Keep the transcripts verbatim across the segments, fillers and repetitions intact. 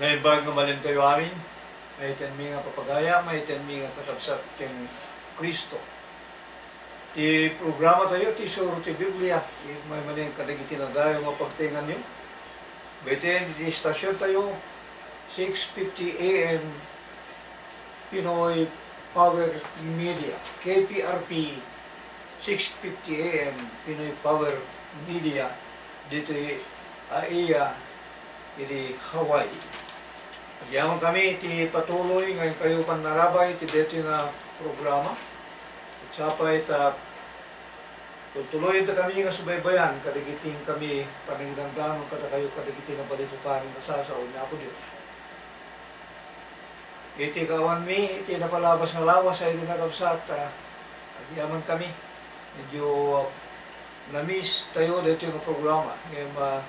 Naimbag nga malintayo amin, maitenmi nga papagayam, maitenmi nga kakabsat ken Cristo. Ti programa tayo, ti Suro ti Biblia, iti manen kadagiti nadayaw nga pagtenganyo. Baiten iti istasyon tayo, six fifty A M, Pinoy Power Media, K P R P, six fifty A M, Pinoy Power Media, ditoy Aiya, iti Hawaii. Agyaman kami iti patuloy nga inkayo pannarabay iti daytoy nga programa. Ket sapay ta tultuloyen ta kami nga subaybayan kadagiti kami panangidandanon kadakayo kadagiti nabalitokan nga sasao ni Apo Dios. Iti kaawanmi, iti napalabas nga lawas, ay iti nakabsat, ah, agyaman kami. Medyo, ah, na-miss tayo dito yung programa. Ngem, ah,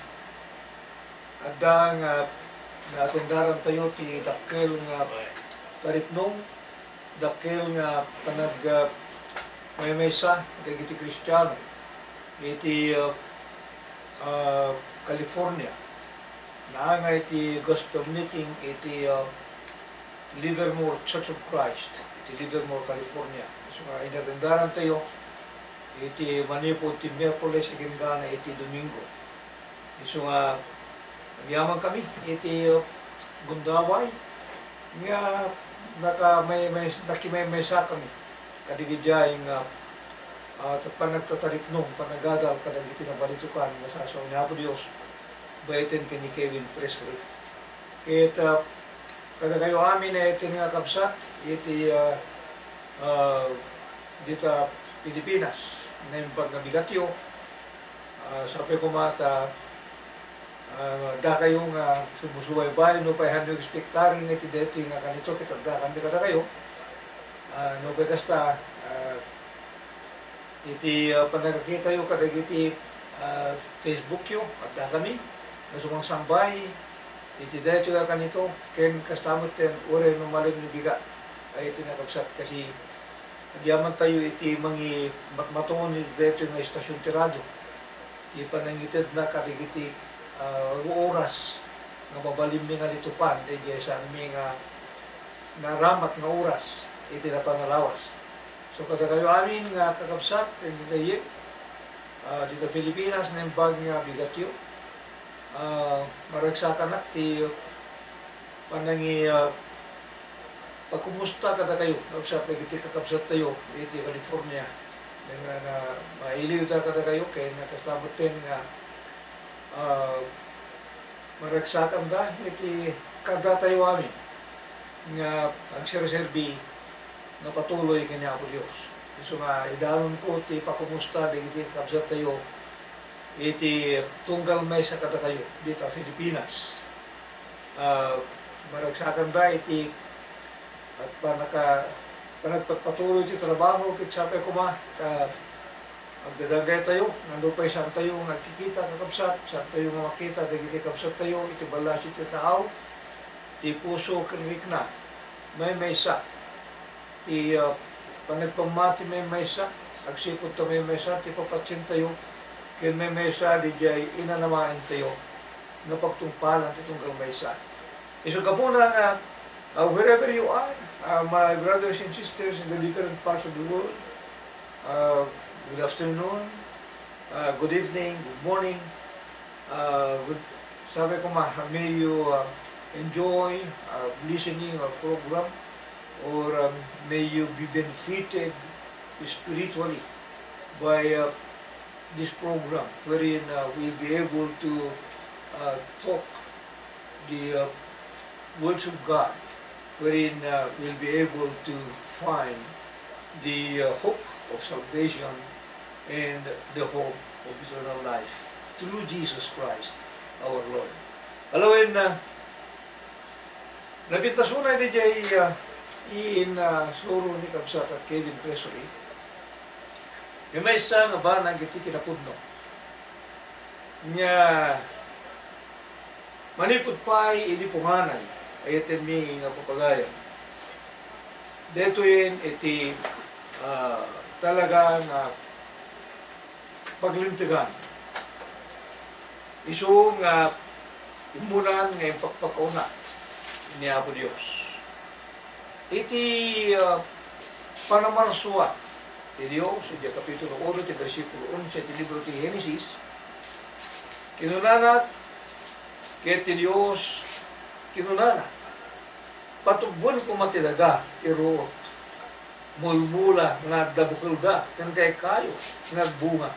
adda nga naatendaran tayo ti dakkel nga taripnong, dakkel nga panag, ah, maymaysa dagiti Kristiano iti, ah, ah, California. Naangay ti gospel meeting iti, ah, Livermore Church of Christ, iti Livermore, California. So, nga inatendaran tayo iti manipud ti Miyerkules agingga iti Domingo. Isu nga agyaman kami iti, uh, gundaway nga naka-, may, may, nakimaymaysa kami kadagiti nga, uh, panagtataripnong, panagadal kadagiti nabalitokan nga sasao ni Apo Dios, baiten ken ni Kevin Presley. Ket, uh, kadakayo amin a iti nga kabsat iti, uh, uh, dita Pilipinas, naimbag nga bigatyo, Ah, sapay koma ta, ah, dakayo nga sumusubaybay, nupay haanyo ekspektaren iti daytoy nga kanito, ket addakami kadakayo. Ah, nupay kasta, ah, iti, ah, panagkitayo kadagiti, ah, Facebook yo, addakami nga sumangsambay iti daytoy nga kanito, ken kasta met ken uray no maliw no bigat, ay iti nakabsat kasi Agyaman tayo iti mangi-, mat-, matuon iti daytoy nga istasyon ti radio. Ti panangitedna kadagiti, ah, oras nga mabalinmi nga litupan, daydiay saanmi nga naramat nga oras iti napan a lawas. So, kadakayo amin nga kakabsat, ken daydiay, ah, dita Pilipinas, naimbag nga bigatyo. Ah, maragsakanak ti panangi-, ah, pagkumusta kadakayo, kabsat, dagiti kakabsattayo iti California. Nga, nga mailiwda kadakayo, ken kasta metten nga, ah, maragsakanda iti kaddatayo amin nga agserserbi nga patuloy ken ni Apo Dios. Isu nga, idanonko ti pakumusta dagiti kabsattayo iti tunggal maysa kadakayo dita Filipinas. Ah, maragsakanda iti at panaka-, panagpagpatuloy ti trabaho ket sapay koma ta agdadagaytayo, nupay saantayo nga agkikita, kakabsat, saantayo nga makita dagiti kabsattayo iti ballasi ti taaw, ti puso ken rikna, maymaysa. Ti, ah, panagpammati maymaysa, agsipud ta maymaysa ti papatsientayo, ken maymaysa didiay inanamaentayo nga pagtungpalan ti tunggal maysa. Isu gapuna nga, ah, wherever you are, ah, my brothers and sisters in the different parts of the world, ah, good afternoon, ah, good evening, good morning, ah, good, sapay koma, may you, ah, enjoy, ah, listening our program, or, um, may you be benefited spiritually by, uh, this program, wherein, uh, we'll be able to, uh, talk the, uh, words of God, wherein, uh, we'll be able to find the, uh, hope of salvation and the hope of eternal life through Jesus Christ our Lord. Alawen, uh, napintasuna iti jay, ah, in, ah, suro ni kabsat Kevin Presley, nga maysa nga banag iti kinapudno. Nga manipud pay idi punganay, ayatenmi nga papagayam. Daytoyen iti, ah, talaga nga paglintegan. Isu nga ummunan nga impakpakauna ni Apo Dios. Iti, ah, panamarsuan ti Dios, iti kapitulo uno, ti bersikulo onse, ti libro ti Genesis, kinunana, ket ti Dios, kinunana, "Patubboen koma ti daga, ti ruot, mulmula nga adda bukelda, ken kaykayo nga agbunga.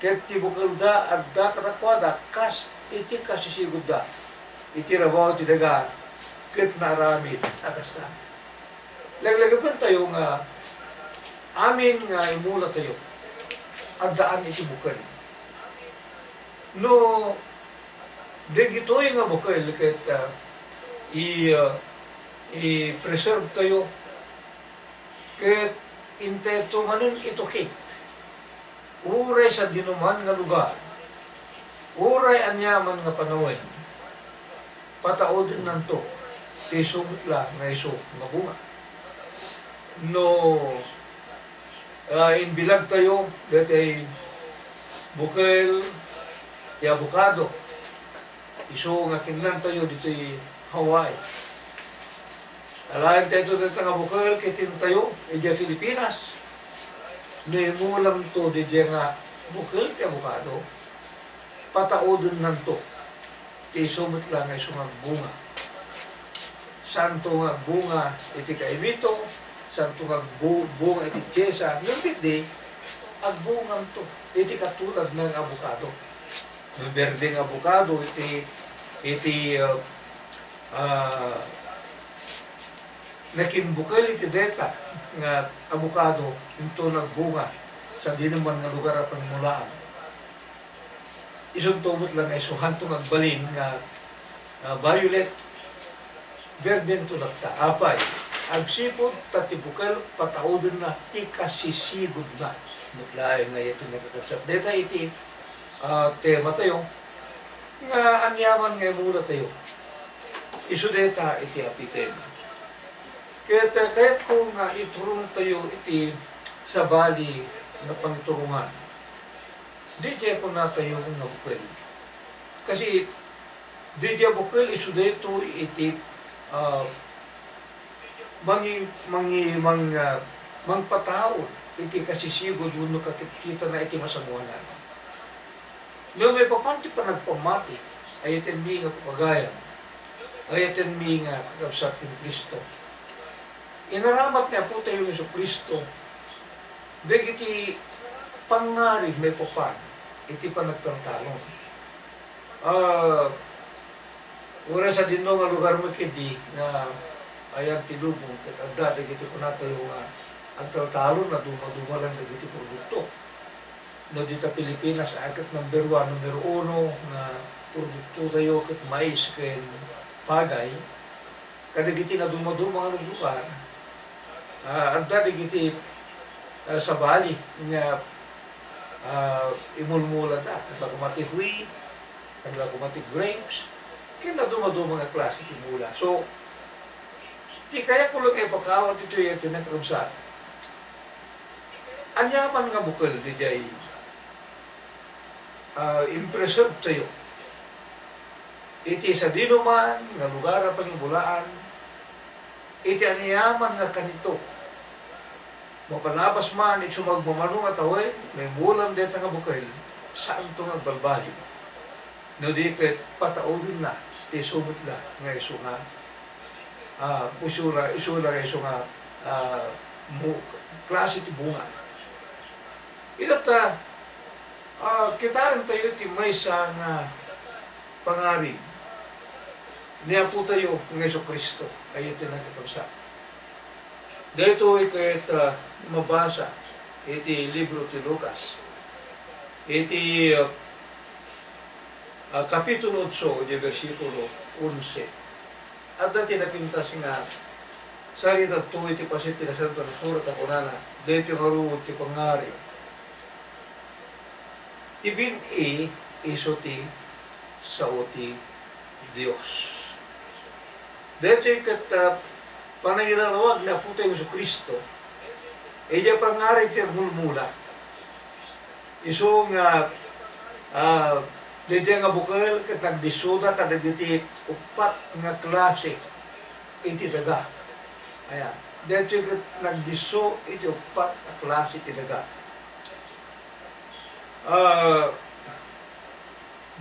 Ket ti bukelda adda kadakuada kas iti kasisigudda iti rabaw ti daga, ket naaramid a kasta." Laglagipen tayo nga amin nga imula tayo, addaan iti bukel. No, dagitoy nga bukel ket, ah, i, ah, i-preserve tayo, ket intay to manen itukit. Uray sadinoman nga lugar, uray aniaman nga panawen, pataudennanto ti isu met la nga isu nga bunga. No, ah, imbilag tayo daytoy bukel ti abokado, isu nga kinnantayo ditoy Hawaii. Alaen tayo dayta nga bukel ket intayo idiay Filipinas. No imulamto daydiay nga bukel ti abokado, pataudennanto ti isu met la nga isu nga agbunga. Saanto nga agbunga iti kaimito, saanto nga agbu-, bunga iti tiesa, ngem ketdi, agbunganto iti katulad nga abokado. No berde nga abokado iti, iti, ah, ah, nakimbukel iti dayta nga abokado, inton agbunga sadinoman nga lugar a pangimulaan. Isunto met la nga isuhanto nga agbalin nga, ah, violet, berdento latta. Apay, agsipud ta ti bukel pataudenna ti kasisigudna. Met laeng nga iti nakakabsat. Dayta iti, ah, tema tayo, nga aniaman nga imula tayo. Isu dayta iti apiten. Ket, ah, kayatko nga iturongtayo iti sabali nga pangiturongan. Daydiay kunatayo nga bukel. Kasi, daydiay bukel isu daytoy iti, ah, mangi-, mangi-, mang-, ah, mangpataud iti kasisigud wenno kakitkitana iti masangoanan. No maipapan ti panagpammati, ayatenmi nga pagayam, ayatenmi nga kakabsat ken Cristo. Inaramat ni Apotayo Jesu-Cristo dagiti pangngarig maipapan iti panagtaltalon. Ah, uray sadino nga lugar met ketdi nga ayan ti lubong, ket adda dagiti kunatayo nga agtaltalon, nadumaduma lang dagiti produkto. No dita Pilipinas, ay ket number one, number uno nga produktotayo ket mais ken pagay. Kadagiti nadumaduma nga lugar, ah, adda dagiti, ah, sabali nga, ah, imulmulada. Kasla koma ti wheat, kasla koma ti grapes, ken nadumaduma nga klase ti mula. So, ti kayatko lang nga ipakawan ditoy iti nakakabsat. Aniaman nga bukel daydiay, ah, impreserve tayo iti sadinoman nga lugar a pangimulaan, iti aniaman nga kanito, mapalabas man iti sumagmamano nga tawen, maimulam dayta nga bukel, saanto nga agbalbaliw. No di ket pataudenna ti isu met la nga isu nga, ah, isu la, isu la nga isu nga, ah, mu-, klase ti bunga. Ita ta, ah, kitaentayo ti maysa nga pangarig ni Apotayo nga Jesu-Cristo, ay iti nagkakabsat. Daytoy ket, ah, mabasa iti libro ti Lucas, iti, ah, ah, kapitulo otso, iti bersikulo onse. Adda ti napintas nga sarita ditoy iti paset ti Nasantoan a Surat a kunana, daytoy ngarud ti pangarig. Ti bin-i isu ti sao ti Dios. Daytoy ket, ah, panangirarawag ni Apotayo Jesu-Cristo, idiay pangarig ti agmulmula. Isu nga, ah, daydiay nga bukel ket nagdissuda kadagiti uppat nga klase iti daga. Ayan. Daytoy ket nagdisso iti uppat a klase ti daga. Ah,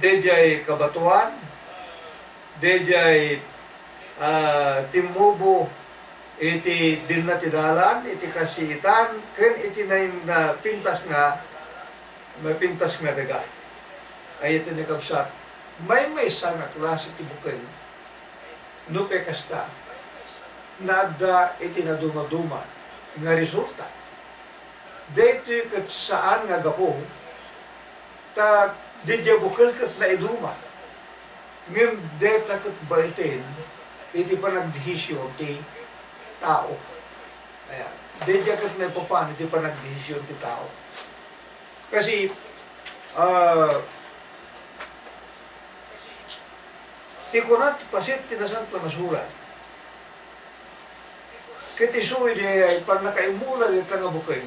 daydiay kabatoan, daydiay, ah, timmubo iti dinna ti dalan, iti kasiitan, ken iti nain-, na pintas nga, mapintas nga daga. Ay, iti nakabsat, maymaysa nga klase ti bukel. Nupay kasta, naadda iti nadumaduma nga resulta. Daytoy ket saan nga gapu, ta didiay bukel ket naiduma. Ngem dayta ket baeten iti panagdesisyon ti tao. Ayan. Daydiay ket maipapan iti panagdesisyon ti tao. Kasi, ah, ti kunat paset ti Nasanto a Surat, ket isu idi pannakaimula dayta nga bukel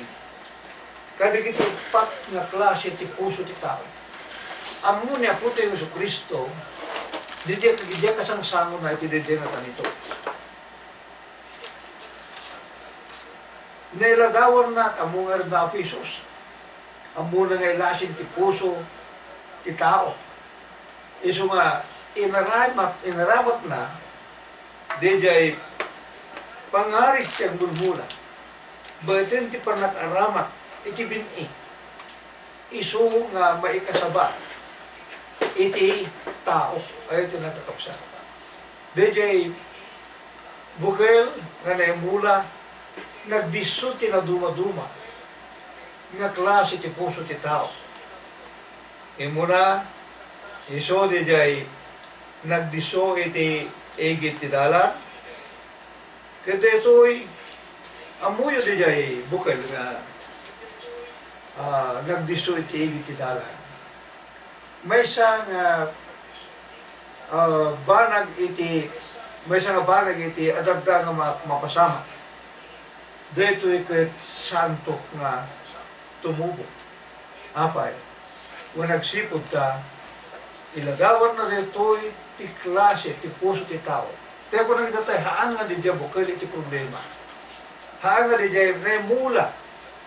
kadagiti uppat nga klase ti puso ti tao. Ammo ni Apotayo Jesu-Cristo, didiay, didiay kasangsangona iti daydiay nga kanito. Nailadawanna, ammo nga runa Apo Jesus. Ammona nga ilasin ti puso ti tao. Isu nga inaramat, inaramatna, didiay pangarig ti agmulmula. Baeten ti pannak-aramat iti bin-i. Isu nga maikasaba iti tao. Ay, iti nakakapsat. Daydiay bukel nga naimula, nagdisso ti nadumaduma nga klase ti puso ti tao. Immuna, isu daydiay nagdisso iti igid ti dalan, ket daytoy, ammoyo daydiay bukel nga, ah, nagdisso iti igid ti dalan. Maysa nga, ah, banag iti, maysa nga banag iti adda nga ma-, mapasamak. Daytoy ket saanto nga tumubo. Apay, wen agsipud ta, iladawanna daytoy ti klase ti puso ti tao. Kaya kunana dayta, haan nga didiay bukel iti problema. Haan nga didiay naimula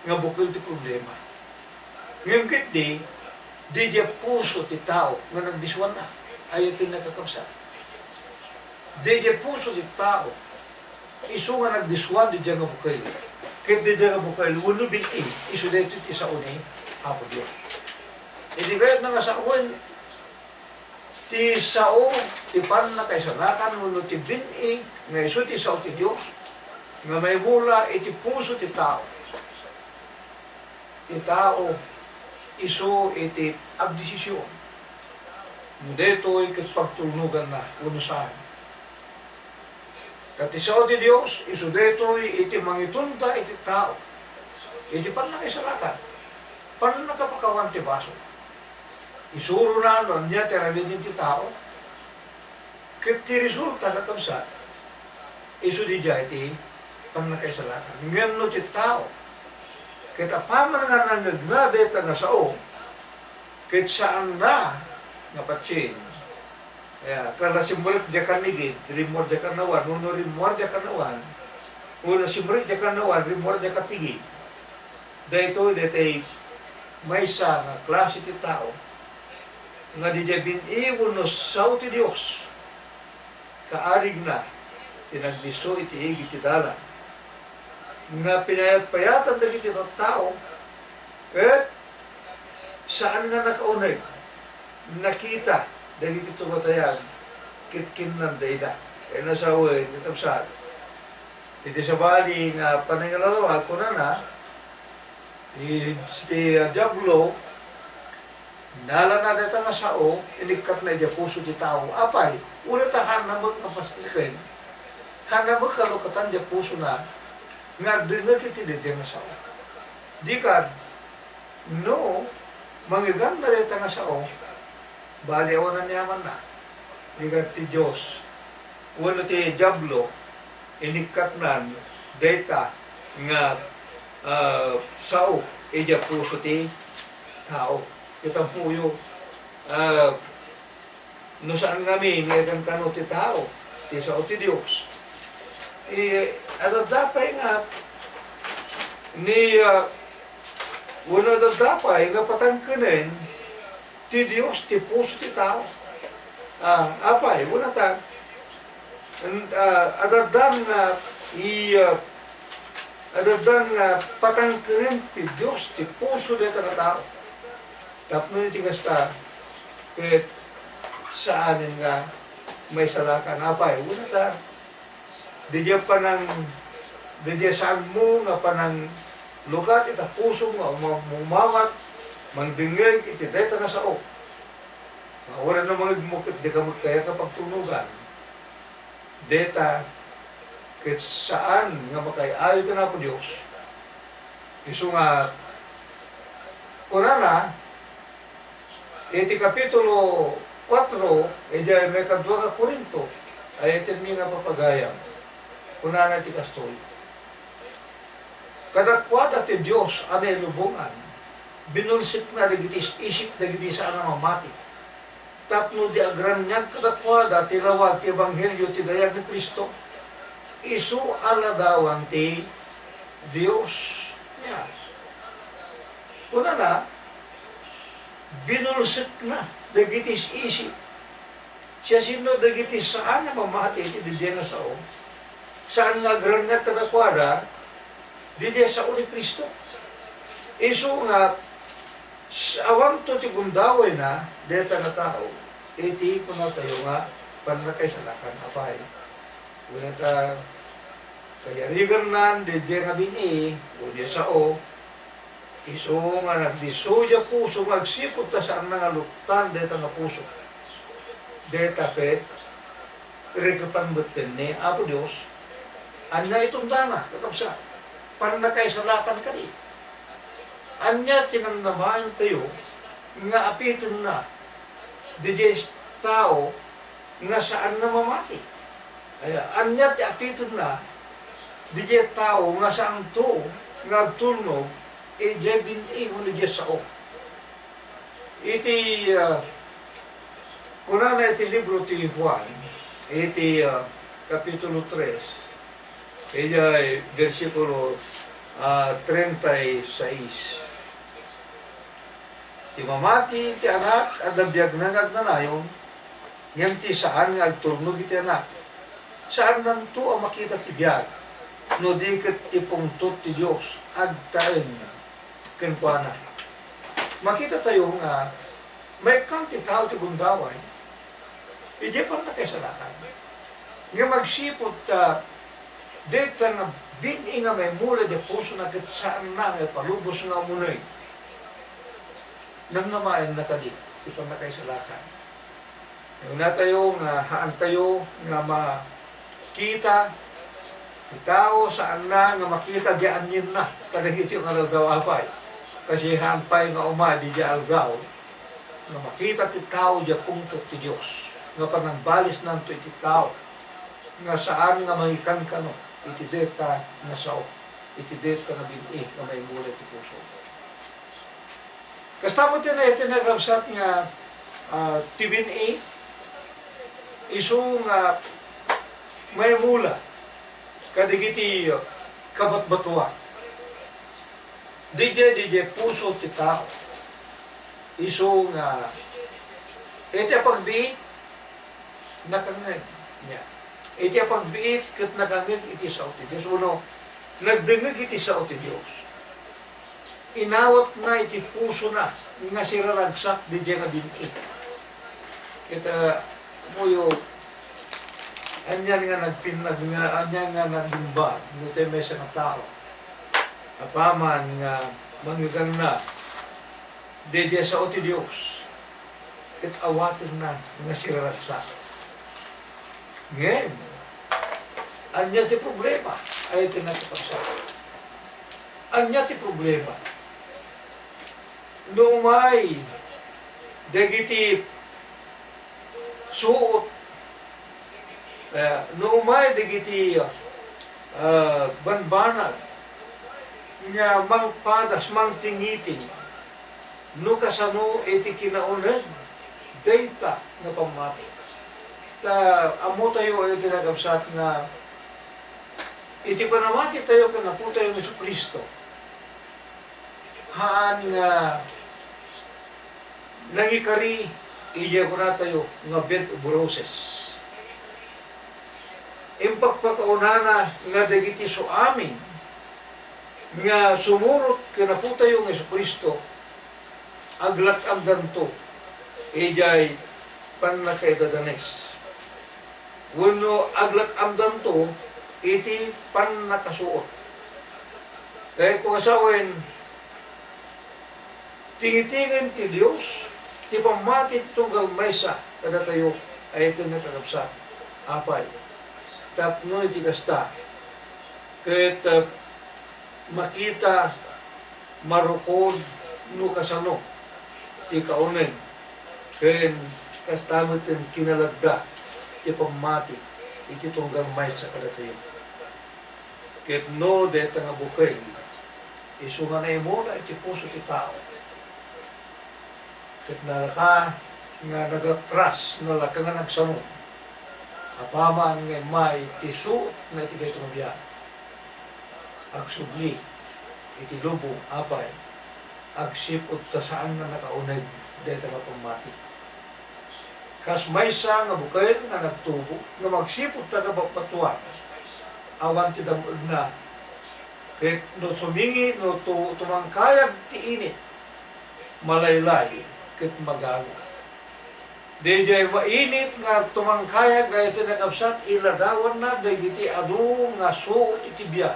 nga bukel ti problema. Ngem ketdi, didiay puso ti tao nga nagdissuanna. Ay, iti nakakabsat. Didiay puso ti tao, isu nga nagdissuan didiay nga bukel. Ket didiay nga bukel, wenno bin-i, isu daytoy ti sao ni Apo Dios. Idi kayatna nga sawen ti sao ti pannakaisalakan wenno ti bin-i nga isu ti sao ti Dios nga maimula iti puso ti tao. Ti tao isu iti agdesisyon no daytoy ket pagtulnoganna wenno saan. Ta ti sao ti Dios isu daytoy iti mangitonda iti tao iti pannakaisalakan, pannakapakawan ti basol. Isurona no ania ti aramiden ti tao. Ket ti resulta, kakabsat, isu didiay ti pannakaisalakan. Ngem no ti tao, ket apaman nga nangngegna dayta nga sao, ket saanna nga patien, ya, ta la simrek diay kannigid, rimmuar diay kannawan, wenno rimmuar diay kannawan, wenno simrek diay kannawan, rimmuar diay kattigid. Daytoy, daytoy maysa nga klase ti tao nga didiay bin-i wenno sao ti Dios, kaarigna ti nagdisso iti igid ti dalan, nga pinayatpayatan dagiti tattao, ket saan nga nakauneg, nakita dagiti tumatayan, ket kinnanda ida. Kayatna sawen, kakabsat, iti sabali nga panangilawag, kunana, ti, ti, ah, Diablo, nalana dayta nga sao, inikkatna idiay puso ti tao. Apay, uray ta haanna met nga pastriken, haanna met kalukatan idiay pusona nga agdengngeg iti daydiay nga sao. Di ket, no mangiganna dayta nga sao, bali, awan aniamanna. Di ket ti Dios wenno ti Diablo, inikkatnan dayta nga, ah, sao idiay puso ti tao. Ket ammoyo, ah, no saan ngamin nga ikankano ti tao ti sao ti Dios, Eh, adda pay nga ni, ah, wenno adda pay nga patangkenen ti Dios ti puso ti tao. Ah, apay, wenno ta, en-, ah, adda nga i-, ah, adda nga patangkenen ti Dios ti puso dayta nga tao. Tapno iti kasta, ket saanen nga maisalakan. Apay, wenno ta, didiay panang, didiay saanmo nga pananglukat ita pusom nga uma-, umawat, mangdengngeg iti dayta nga sao. Nga uray no mangegmo ket dika met kayat nga pagtunogan. Dayta ket saan nga makaay-ayo ken Apo Dios. Isu nga kunana, iti kapitulo kuatro, idiay maikadua nga Corinto, ay iti mi nga papagayam. Kunana iti kastoy, "Kadakuada ti Dios a nailubongan, binulsekna dagiti is-isip dagiti saan a mamati, tapno di agraniag kadakuada ti lawag ti ebanghelio ti dayag ni Cristo, isu a ladawan ti Dios." Nia, kunana, binulsekna dagiti is-isip. Siasino dagiti saan a mamati iti didiay nga sao? Saan nga agraniag kadakuada didiay sao ni Cristo. Isu nga s-, awanto ti gundawayna dayta nga tao iti kunatayo nga pannakaisalakan. Apay, wenno ta kayarigannan didiay nga bin-i wenno diay sao, isu nga nagdisso diay puso nga agsipud ta saanna nga luktan dayta nga puso. Dayta ket reketan met ken ni Apo Dios. Ania itondana, kakabsat? Pannakaisalakan kadi. Ania ti namnamaentayo nga apitenna didiay tao nga saanna mamati? Aya, ania ti apitenna didiay tao nga saanto nga agtulnog idiay bin-i wenno idiay sao? Iti, ah, kunana iti libro ti Juan, iti, ah, kapitulo tres, idiay bersikulo, ah, treinta y seis. Ti mamati iti Anak, adda biagna nga agnanayon, ngem ti saan nga agtulnog iti Anak, saannanto a makita ti biag, no di ket ti pungtot ti Dios agtaeng kenkuana. Makitatayo nga maikkan ti tao ti gundaway, idiay pannakaisalakan. Ngem agsipud ta dayta nga bin-i nga maimula idiay pusona ket saanna nga ipalubos nga umuneg. Namnamaenna kadi ti pannakaisalakan. Kunatayo nga haantayo nga makita ti tao, saanna nga makita diay anienna kadagiti nga aldaw, apay. Kasi haan pay nga umay diay aldaw nga makita ti tao diay pungtot ti Dios, nga panangbalisnanto iti tao, nga saan nga mangikankano iti dayta nga sao, iti dayta nga bin-i nga maimula iti puso. Kasta met ti na-, iti nakabsat nga, ah, ti bin-i, isu nga maimula kadagiti kabatbatuan. Didiay, didiay puso ti tao. Isu nga iti pagbiit, nakangngeg niya. Iti pagbiit ket nakangngeg iti sao ti Dios, wenno nagdengngeg iti sao ti Dios. Inawatna iti pusona nga siraragsak didiay nga bin-i. Ket, ah, muyo, anian nga nagpinnag nga, anian nga nagdumba, no ti maysa nga tao, apaman nga mangngegangna didiay sao ti Dios, ket awatenna nga siraragsak. Ngem, ania ti problema? Ay, ti nakapagsa. Ania ti problema? No umay dagiti suot, eh, no umay dagiti, ah, banbanag nga mangpadas, mangtingiting, no kasano iti kinauneg dayta nga pammati. Ta ammotayo iti nakabsat nga Iti panamati tayo ken Apo tayo nga Jesu-Cristo, haan nga nangikari idiay kunatayo nga bed of roses. Impakpakaunana nga dagiti suamin nga sumurot ken Apo tayo nga Jesu-Cristo, aglak-amdanto idiay pannakaidadanes. Wenno aglak-amdanto iti pannakasuot. Kayatko nga sawen, tingitingen ti Dios ti pammati ti tunggal maysa kadatayo, a iti nga kakabsat. Apay, tapno iti kasta, ket, uh, makita, marukod no kasano ti kauneg, ken kasta met ti kinaladda ti pammati iti tunggal maysa kadatayo. Ket no dayta nga bukel, isu nga naimula iti puso ti tao, ket nalaka nga nagatras, nalaka nga nagsano, apaman nga immay ti suot na iti daytoy nga biag. Agsubli iti lubong, apay, agsipud ta saan nga nakauneg dayta nga pammati. Kas maysa nga bukel nga nagtubo nga magsipud ta nababatuan, awan ti dam-egna, ket no sumingi, no tu-, tumangkayag ti init, malaylay ket magango. Daydiay mainit nga tumangkayag a iti nakabsat, iladawanna dagiti adu nga suot iti biag.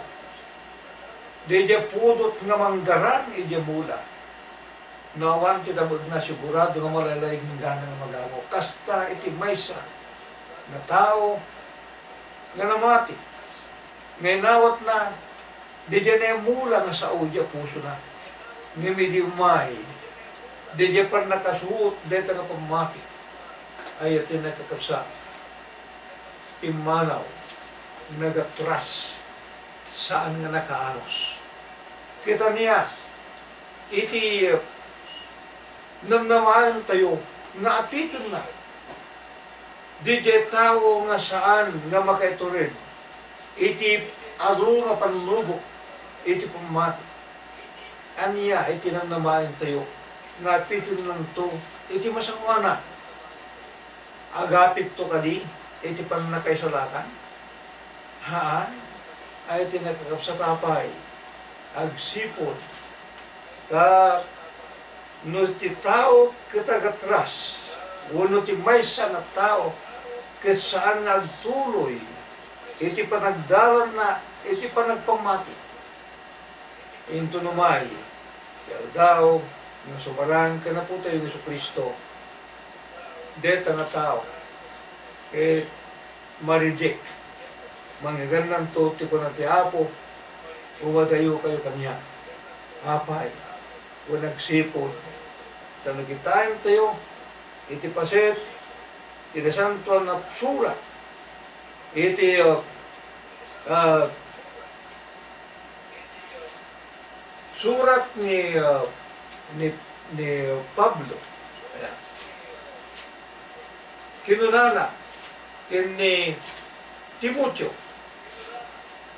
Daydiay pudot nga manggaran idiay mula. No awan ti dam-egna, sigurado nga malaylay inggana nga magango. Kasta iti maysa nga tao nga namati, nga inawatna, daydiay naimula nga sao idiay pusona. Ngem idi ummay daydiay pannakasuot dayta nga pammati, ay, iti nakakabsat, pimmanaw, nagatras, saan nga nakaanus. Ket ania iti namnamaentayo nga apitenna? Daydiay tao nga saan nga makaitured iti adu nga pannubok iti pammati. Ania iti namnamaentayo nga apitennanto iti masangoanan? Agapitto kadi iti pannakaisalakan? Haan, ay ti nakakabsat, apay, agsipud ta no ti tao ket agatras, wenno ti maysa nga tao ket saan nga agtuloy iti panagdalanna iti panagpammati. Inton umay ti aldaw nga sumarang ken Apotayo Jesu-Cristo, dayta nga tao ket ma-reject. Mangngegannanto ti kuna ti Apo, "Umadayokayo kaniak." Apay, wen agsipud ta no kitaentayo iti paset ti Nasantoan a Surat, iti, uh, uh, surat ni, uh, ni, ni Pablo. Ayan. Kinunana ken ni Timoteo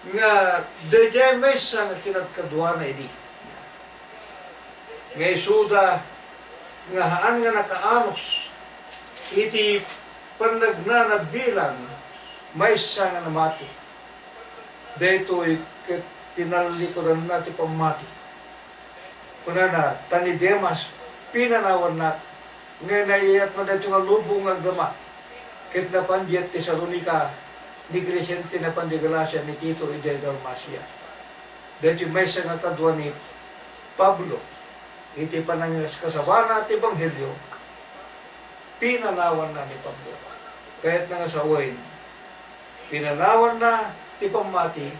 nga daydiay maysa nga kinadkaduana idi nga isuda nga haan nga nakaanus iti pannagnana bilang maysa nga namati. Daytoy ket tinallikudanna ti pammati. Kunana, "Ta ni Demas, pinanawannak, nga naiyatna daytoy nga lubong nga agdama, ket napan diay Tesalonica, ni Crescente napan diay Galacia, ni Tito idiay Dalmacia." Daytoy maysa nga kadua ni Pablo iti panangikasabana ti ebanghelio. Pinanawanna ni Pablo. Kayatna nga sawen, pinanawanna ti pammati,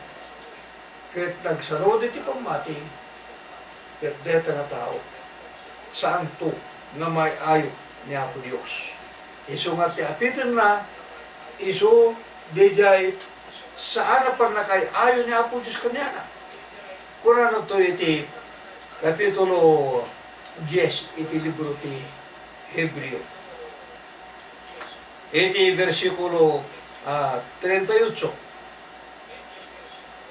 ket nagsaruno ti pammati, ket dayta nga tao, saanto nga maay-ayo ni Apo Dios. Isu nga ti apitenna, isu daydiay saan a pannakaay-ayo ni Apo Dios kaniana. Kunana to iti Kapitulo dies iti libro ti Hebreo. Iti bersikulo, ah, treinta y ocho,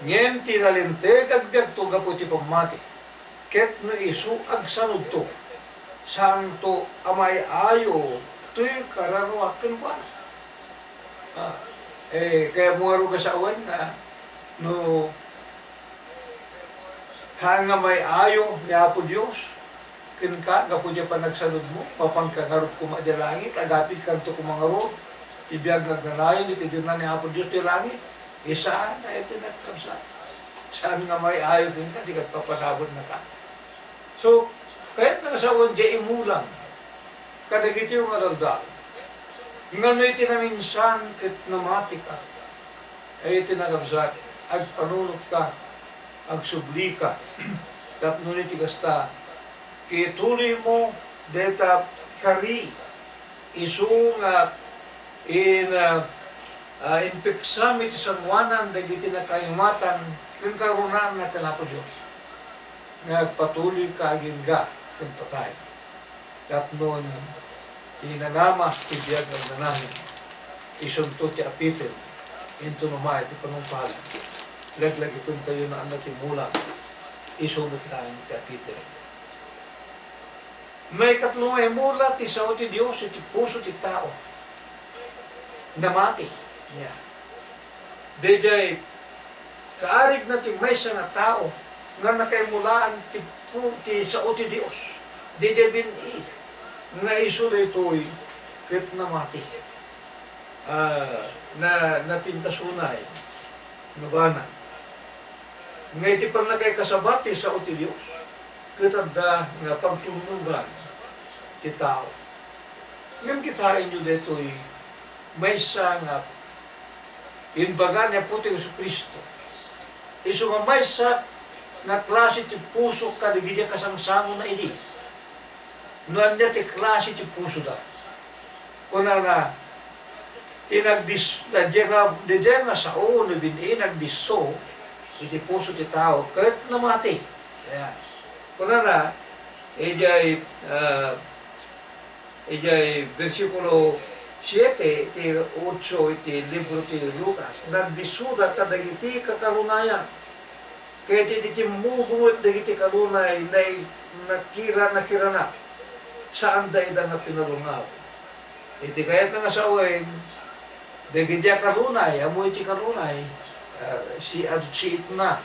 Ngem ti nalinteg agbiagto gapu iti pammati, ket no isu agsanudto, saanto a maay-ayo toy kararuak kenkuana. Ah, eh, kayatmo ngarud a sawen nga no saan nga maay-ayo ni Apo Dios kenka gapu diay panagsanudmo, mapanka ngarud koma idiay langit, agapidkanto koma ngarud ti biag nga agnanayon iti dina ni Apo Dios ti langit. Saan, daytoy nakabsat. Saan nga maay-ayo kenka, dika agpapanawennaka. So, kayatna nga sawen diay imulam kadagitoy nga aldaw. Ngano iti naminsan ket namatika? Ay iti nakabsat, agpanunotka, agsublika, tapno iti kasta, ituloymo dayta kari, isu nga in, ah, ah, impeksam iti sangoanan dagiti nakaayumatan ken karunaanna ken Apo Dios, nga agpatuloyka agingga ken patay. Tapno ti nanama ti biag nga agnanayon, isunto ti apiten, inton umay ti panungpalan, laglagipentayo nga adda ti mulam, isu met laeng ti apiten. Maikatlo nga imula ti sao ti Dios iti puso ti tao. Namati. Yeah. Daydiay kaarigna ti maysa nga tao nga nakaimulaan ti pu-, ti sao ti Dios. Daydiay bin-i nga isu daytoy ket namati. Ah, na, napintas unay, nabanag. Nga iti pannakaikasabat ti sao ti Dios, ket adda nga pagtulnugan ti tao. Ngem kitaenyo daytoy maysa nga imbaga ni Apotayo Jesu-Cristo. Isu nga maysa nga klase ti puso kadagiti kasangsangona idi. No ania ti klase ti pusoda. Kunana, ti nagdis-, daydiay nga, daydiay nga sao no bin-i nagdisso iti puso ti tao ket namati. Ayan. Kunana, idiay, ah, idiay bersikulo siete iti otso iti libro ti Lucas, nagdissoda kadagiti kakarunayan. Ket iti timmugong met dagiti karunay, nai-, nakira-, nakirana, saanda ida nga pinalungaw. Iti kayatna nga sawen, dagiti a karunay, ammo iti karunay, ah, si-, ad-, siitna.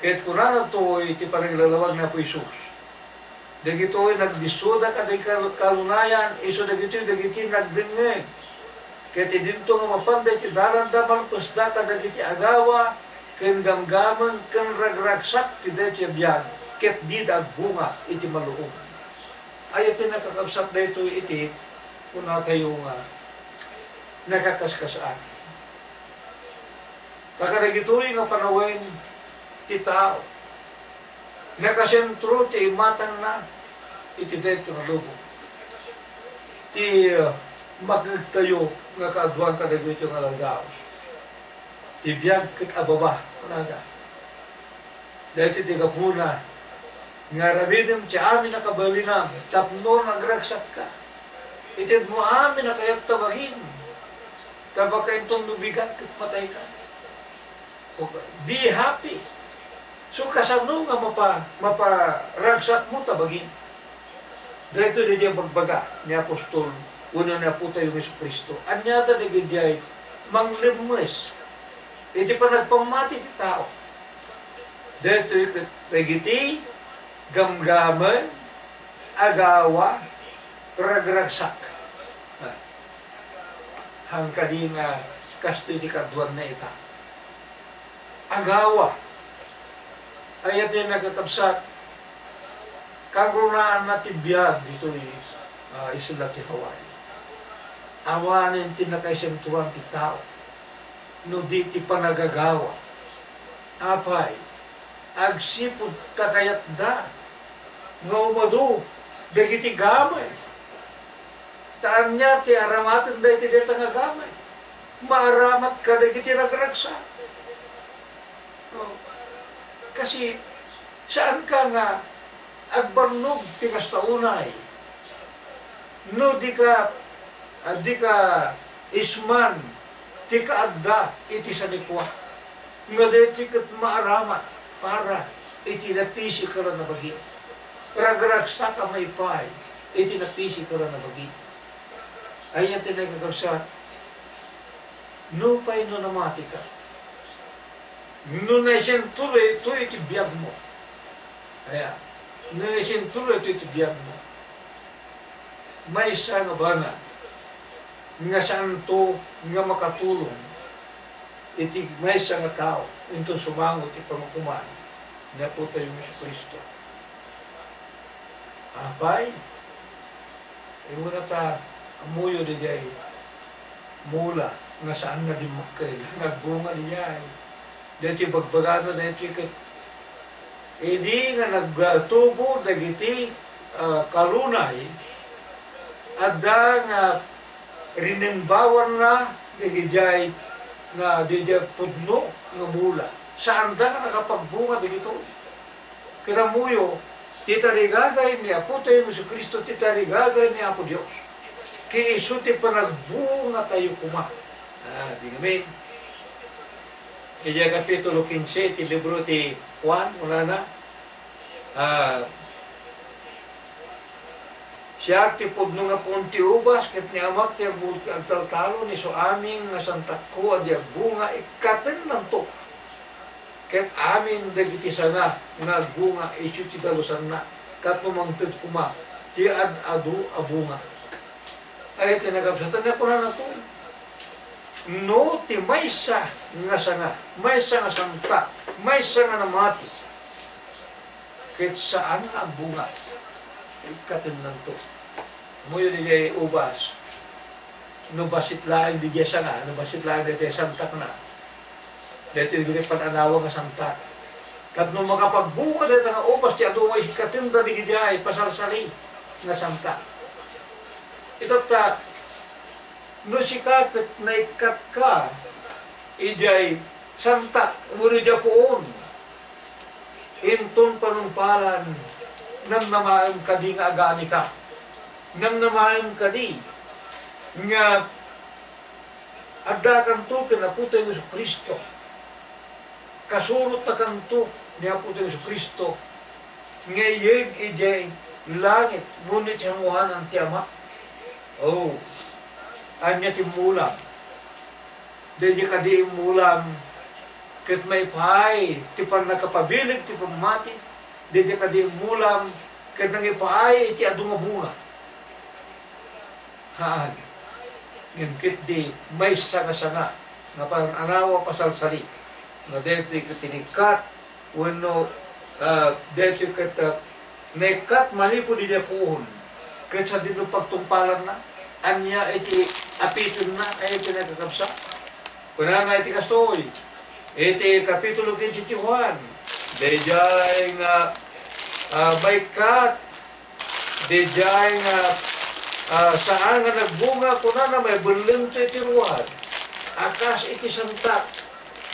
Ket kunana toy iti panangilawag ni Apo Jesus. Dagitoy nagdissoda kadagiti kal-, karunayan, isu dagitoy dagiti nagdengngeg. Ket idinto nga mapanda iti dalanda, malpesda kadagiti agawa ken gamgameng ken ragragsak ti daytoy a biag, ket dida agbunga iti maluong. Aya ti nakakabsat daytoy iti kunatayo nga nakakaskas-an. Ta kadagitoy nga panawen ti tao, nakasentro ti imatangna iti daytoy nga lubong. Ti, uh, makegtayo nga kaaduan kadagitoy nga aldaw, ti biag ket ababa, kunada. Daytoy ti gapuna nga aramidem ti amin a kabalinam tapno nagragsakka. Itedmo amin a kayatta bagim, ta baka inton no bigat ket matayka. Be happy. So, kasano nga mapa-, maparagsakmo ta bagim? Daytoy daydiay bagbaga ni apostol wenno ni Apotayo nga Jesu-Cristo. Ania da dagidiay manglemmes iti panagpammati ti tao? Daytoy ket dagiti gamgameng, agawa, ragragsak. Ah. Haan kadi nga kastoy ti kaaduanna ita. Agawa. Aya ti nakakabsat, karunaanna ti biag ditoy, ah, isla ti Hawaii. Awanen ti nakaisentruan ti tao, no di ti panagagawa. Apay, agsipud ta kayatda nga umadu dagiti gameng. Ta ania ti aramatenda iti dayta nga gameng? Maaramat kadagiti ragragsak. No? Kasi, saanka nga agbannog ti kasta unay no di ka, ah, di ka isman ti kaadda iti sanikua. Nga daytoy ket maaramat para iti napisikar a nabagi. Ragragsaka maipaay iti napisikar a nabagi. Ania ti nagkakabsat? Nupay no namatika, no naisentro daytoy iti biagmo, aya, no naisentro daytoy iti biagmo, maysa nga banag nga saanto nga makatulong iti maysa nga tao inton sumango iti pangukoman ni Apotayo Jesu-Cristo. Apay, immuna ta ammoyo daydiay mula nga saan nga dimmukkel nga agbunga daydiay. Daytoy bagbagana daytoy ket idi nga nagtubo dagiti, ah, kalunay, adda nga rinembawanna daydiay nga daydiay pudno nga mula. Saanda nga nakapagbunga dagitoy. Ket ammoyo, ti tarigagay ni Apotayo Jesu-Cristo ti tarigagay ni Apo Dios. Ket isu ti panagbungatayo koma. Ah, di ngamin. Idiay Kapitulo kinse ti libro ti Juan, kunana, ah, "Siak ti pudno nga puon ti ubas, ket ni Amak ti agbu-, agtaltalon, isu amin nga santakko a di agbunga, ikkatennanto. Ket amin dagiti sanga nga agbunga, isu ti dalusanna, tapno mangted koma ti ad-adu a bunga." Ay, ti nagkabsatan, kunana toy, no ti maysa nga sanga, maysa nga santa, maysa nga namati, ket saan nga agbunga, ikkatennanto. Ammoyo daydiay ubas, no bassit laeng daydiay sanga, no bassit laeng daydiay santakna, daytoy dagiti pan-anawa nga santak. Tapno makapagbunga dayta nga ubas ti adu nga ikkatenda daydiay pasalsali nga santak. Itatta, no sika ket naikkatka idiay santak wenno idiay puon, inton panungpalan, namnamaem kadi nga aganika? Namnamaem kadi nga addakanto ken Apotayo Jesu-Cristo? Kasurottakanto ni Apotayo Jesu-Cristo nga iyeg idiay langit wenno iti sangoanan ti Ama? Oh, ania ti immulam? Daydi kadi immulam ket maipaay ti pannakapabileg ti pammati? Daydi kadi immulam ket nangipaay iti adu nga bunga? Haan. Ngem ketdi maysa nga sanga nga pan-anawa pasalsali nga daytoy ket inikkat wenno, ah, daytoy ket, ah, naikkat manipud idiay puon, ket sadino pagtungpalanna? Ania iti apitenna? Ania iti nagkakabsat? Kunana iti kastoy, iti Kapitulo kinse ti Juan, daydiay nga, ah, maikkat, daydiay nga, ah, saan nga nagbunga, kunana, maibellengto iti ruar a kas iti santak,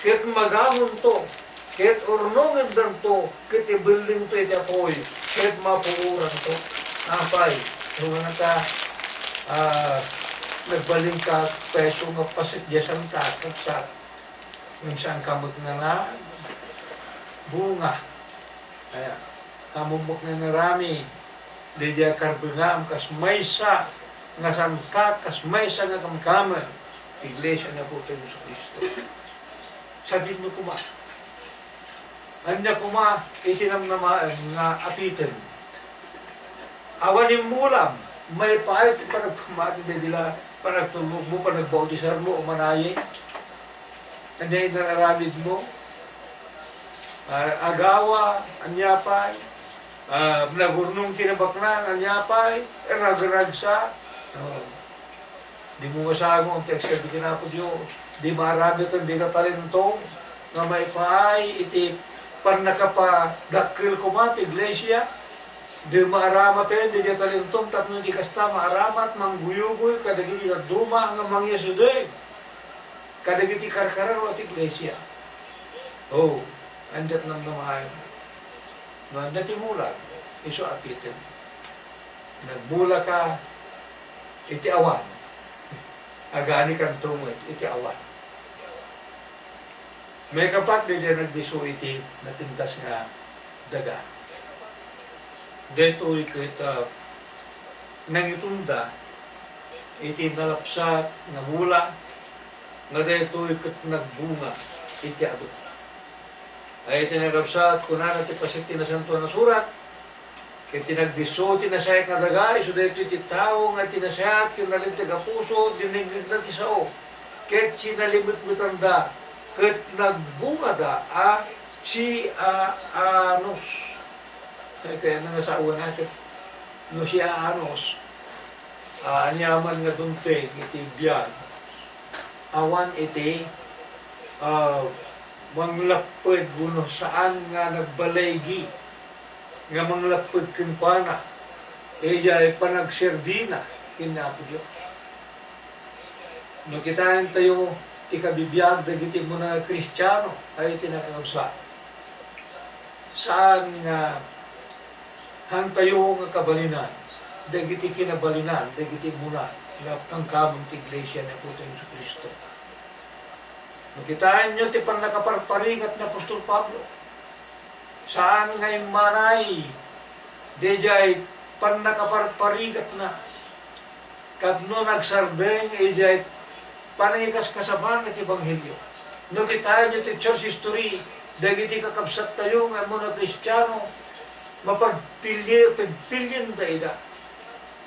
ket magamonto, ket urnongendanto, ket ibellengto iti apuy, ket mapuoranto. Apay, no kunata, ah, nagbalinka, pay isu nga paset diay santak, ket sa Ngem saanka met nga nagbunga. Aya, ammom met nga ngarami, daydiay karbengam kas maysa nga santak, kas maysa nga kamkameng ti iglesia ni Apotayo Jesu-Cristo. Sadino koma. Ania koma iti namnamaem nga apiten? Awan immulam, maipaay ti panagpamati daydi la panagtulmogmo, panagbautisarmo, o manayek. Ania inararamidmo? Ah, agawa, ania pay? Ah, nagurnong ti nabaknang, ania pay? Ragragsak. Oh. Dimo masango ti agserbi ken Apo Dios. Di maaramid ti dina talento nga maipaay iti pannakapadakkel koma ti iglesia. Di maaramat ti dina talentom tapno di kasta maaramat, mangguyugoy kadagiti dadduma nga mangyasudeg kadagiti karkararua ti iglesia. Oh, ania ti namnamaem? No ania ti immulam, isu apiten. Nagmulaka iti awan. Aganikanto met iti awan. Maikapat daydiay nagdisso iti napintas nga daga. Daytoy ket, ah, nangitunda iti nalapsat nga mula, nga daytoy ket nagbunga iti adu. Ay iti nalapsat, kunana ti paset ti Nasantoan a Surat, ket ti nagdisso ti nasayaat nga daga, isu daytoy ti tao nga ti nasayaat ken nalinteg a puso, dinengngegna ti sao, ket sinalimetmetanda, ket nagbungada a siaanos. Ay, kayatna nga sawen ket no siaanos, ah, aniaman nga dumteng iti biag, awan iti, ah, manglapped wenno saan nga nagbalaygi nga manglapped kenkuana, idiay panagserbina ken ni Apo Dios. No kitaentayo ti kabibiag dagiti umuna nga Kristiano, ay iti nakakabsat. Saan nga hantayo nga kabalinan dagiti kinabalinan dagiti umuna nga kamkameng ti iglesia ni Apotayo Jesu-Cristo. No kitaenyo ti pannakaparparigat ni apostol Pablo, saan nga immaray daydiay pannakaparparigatna tapno nagsardeng idiay panangikaskasaba ti ebanghelio. No kitaenyo ti church history dagiti kakabsattayo nga umuna Kristiano, mapagpili-, pagpilienda ida.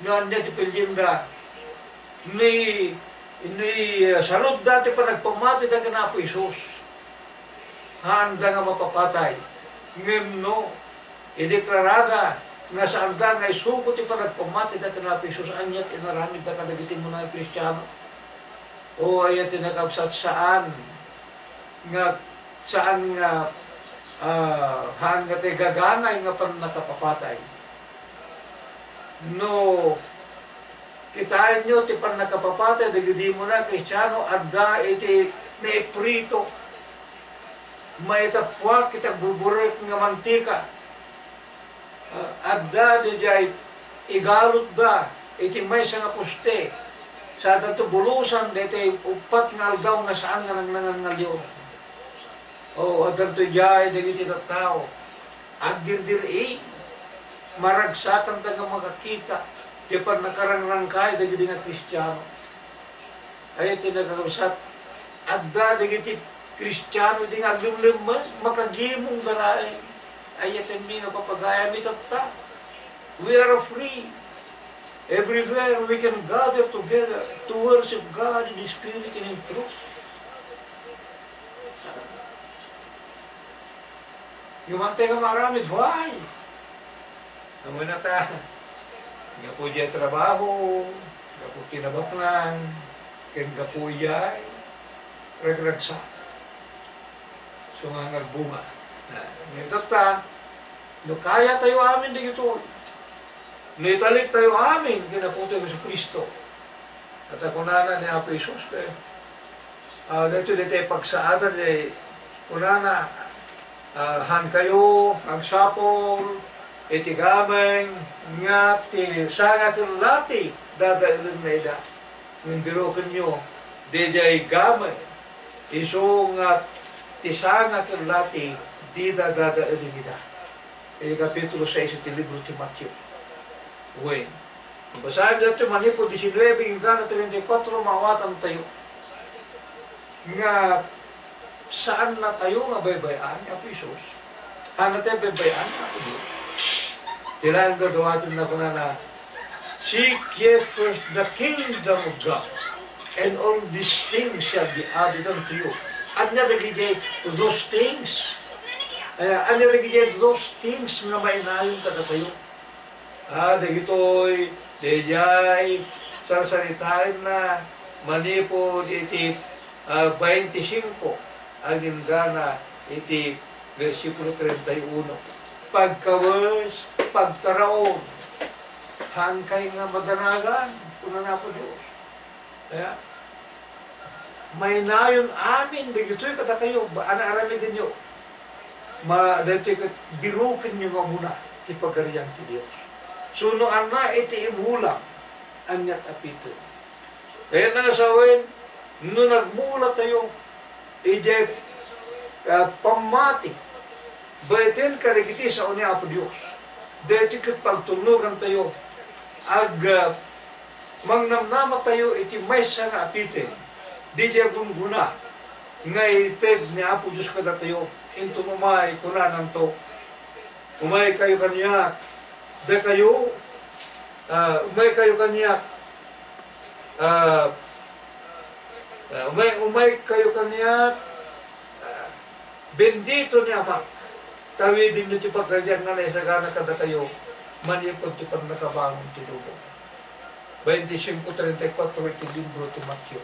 No ania ti pilienda? Ni, ni, ah, saludda ti panagpammatida ken Apo Jesus. Haanda nga mapapatay. Ngem no ideklarada nga saanda nga isugo ti panagpammatida ken Apo Jesus, ania ti inaramidda kadagiti umuna nga Kristiano? O, aya ti nakabsat, saan nga, saan nga, ah, haan nga ti gaganay nga pannakapapatay. No kitaenyo ti pannakapapatay dagiti umuna Kristiano, adda iti naiprito, maitappuak iti agburburek nga mantika. Ah, adda diay igalutda iti maysa nga poste, sa addanto bulosan daytoy uppat nga aldaw nga saan nga nangnangan nga leon. O, addanto diay dagiti tattao. Agdirdir-i, maragsakanda nga makakita ti pannakarangrangkay dagiti nga Kristiano. Ay, ti nakakabsat, adda dagiti Kristiano di nga aglemlemmeng, makagimong da laeng. Ay, ti mi nga papagayam itatta. We are free. Everywhere we can gather together to worship God in spirit and in truth. Ngem ania nga maaramid, why? Ammona ta, gapu diay trabaho, gapu kinabaknang, ken gapu diay ragragsak. So nga, nga agbunga. Ah, ngem itatta, no kayatayo amin dagitoy, no italittayo amin ken Apotayo Jesu-Cristo, ket kunana ni Apo Jesus, ket, ah, daytoy, daytoy pagsaadan, eh, kunana, ah, haankayo agsapul iti gameng nga ti sanga ken lati dadaelenna ida. Ngem birokenyo, daydiay gameng, isu nga ti sanga ken lati dida dadaelen ida. Iti Kapitulo sais iti libro ti Mateo. Wen, basaen daytoy manipud diecinuebe inggana treinta y cuatro, maawatantayo nga saannatayo nga baybay-an ni Apo Jesus. Saannatayo baybay-an ni Apo Dios. Ti laeng dawatenna, kunana, "Seek ye first the kingdom of God, and all these things shall be added unto you." Ania dagiti those things? Eh, ania dagiti those things nga mainayon kadatayo? Ah, dagitoy, daydiay sarsaritaenna manipud iti, ah, bainti singko agingga iti bersikulo treinta y uno. Pagkawes, pagtaraon, haankay nga madanagan, kuna ni Apo Dios. Kaya, mainayon amin dagitoy kadakayo, ba, ania aramidenyo? Ma-, daytoy ket birokenyo nga umuna ti Pagarian ti Dios. Suno anna iti imulam, aniat a pito. Kayatna nga sawen, no nagmulatayo, idiay ah, pammati, baeten kadagiti sao ni Apo Dios. Daytoy ket pagtulnogantayo, ag, ah, mangnamnamatayo iti maysa nga apiten, didiay gunggona nga ited ni Apo Dios kadatayo. Inton umay, kunananto, "Umaykayo kaniak, dakayo, ah, umaykayo kaniak, ah, ah, umay, umaykayo kaniak, ah, bendito ni Amak, ta awidenyo ti pagarian nga naisagana kadakayo manipud ti pannakabangon ti lubong." Veinticinco treinta y cuatro iti libro ti Mateo.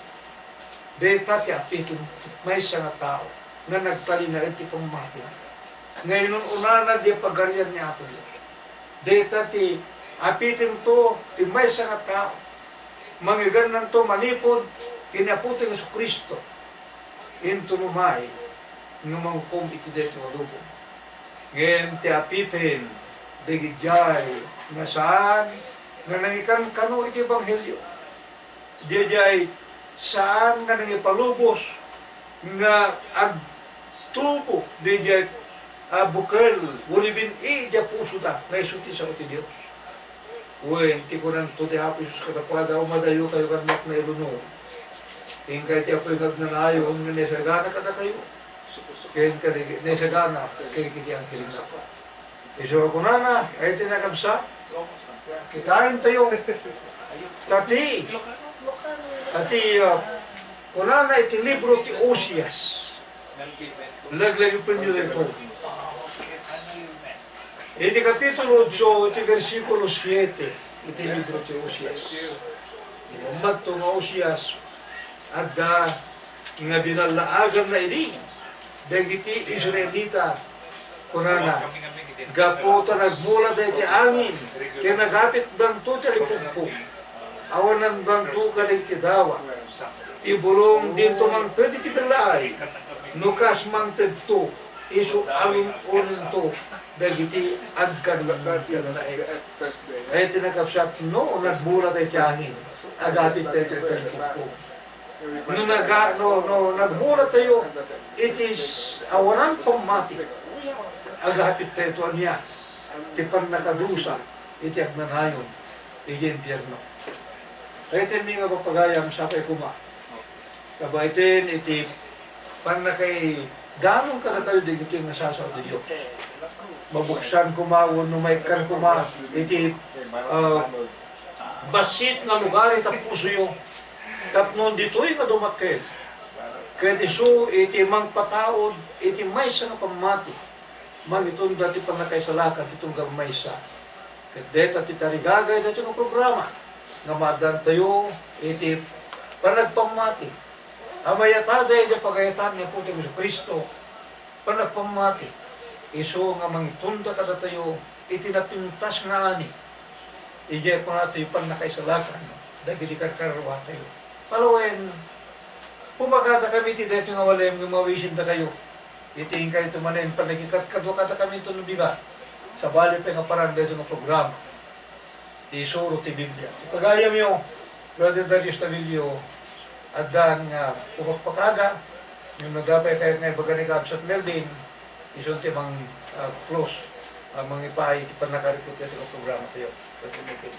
Dayta ti apiten ti maysa nga tao nga nagtalinaed ti pammatina, nga inun-unana diay Pagarian ni Apo Dios. Dayta ti apitento ti maysa nga tao. Mangigannanto manipud ken ni Apoten Jesu-Cristo. Inton umay nga mangukom iti daytoy a lubong. Ngem ti apiten, dagidiay nga saan nga nangikankano iti ebanghelio. Diay saan nga nangipalubos nga agtubo diay, ah, bukel wenno bin-i diay pusoda nga isu ti sao ti Dios. Wen, ti kunanto ti Apo Jesus kadakuada, "Umadayokayo kaniak, nailunod. Inkay ti Apoy nga agnanayon nga naisagana kadakayo, ken kadagi-, naisagana kadagiti anghelna." Isu a kunana, ay ti nakabsa, kitaentayo. Ta ti, ta ti, ah, kunana iti libro ti Osias. Laglagipenyo daytoy. Iti kapitulo otso, iti bersikulo siete, iti libro ti Osias. Madto nga Osias, adda nga binallaaganna idi dagiti Israelita, kunana, "Gapu ta nagmula daydi angin, ken nagapitdanto ti alipugpog, awanandanto kadagiti dawa. Ti bulong dinto mangted iti billaay, no kas mangtedto, isu a lun-onento dagiti agkannaed." Ay, ti nakabsat, no, nagmula daydi angin, agapit daydi alipugpog. No naga-, no, no nagmulatayo iti s-, awanan pammati, agapit tayo to ania ti pannakadusa iti agnanayon iti impierno. Daytoy mi nga papagayam, sapay koma, kabaiten iti pannakaidanong kadatayo dagiti nga sasao ti Dios. Mabuksan koma wenno maikkan koma iti, ah, bassit nga lugar iti pusoyo, tapno ditoy nga dumakkel ket isu iti mangpataud iti maysa nga pammati, mangitunda ti pannakaisalakan ti tunggal maysa. Ket dayta ti tarigagay daytoy nga programa nga maaddantayo iti panagpammati a mayat-ada iti pagayatan ni Apotayo Jesu-Cristo. Panagpammati, isu nga mangitunda kadatayo iti napintas nga ani. Idiay kunatayo pannakaisalakan dagiti karkararwatayo. Palawen, pumakadakami iti daytoy nga walem nga mawisindakayo. Iti inkayto manen pannakikatkadua kadakami iti bigat. Sabali pay nga parang daytoy nga programa. Ti isuro ti Biblia. Ti pagayamyo, Brother Darius Tabilio, addan nga pumagpakada, ngem no adda pay kayat nga ibaga ni Kabsat Melvin, isun ti mang, ah, close, ah, mangipaay ti pannakarecord iti programa tayo. Brother Melvin.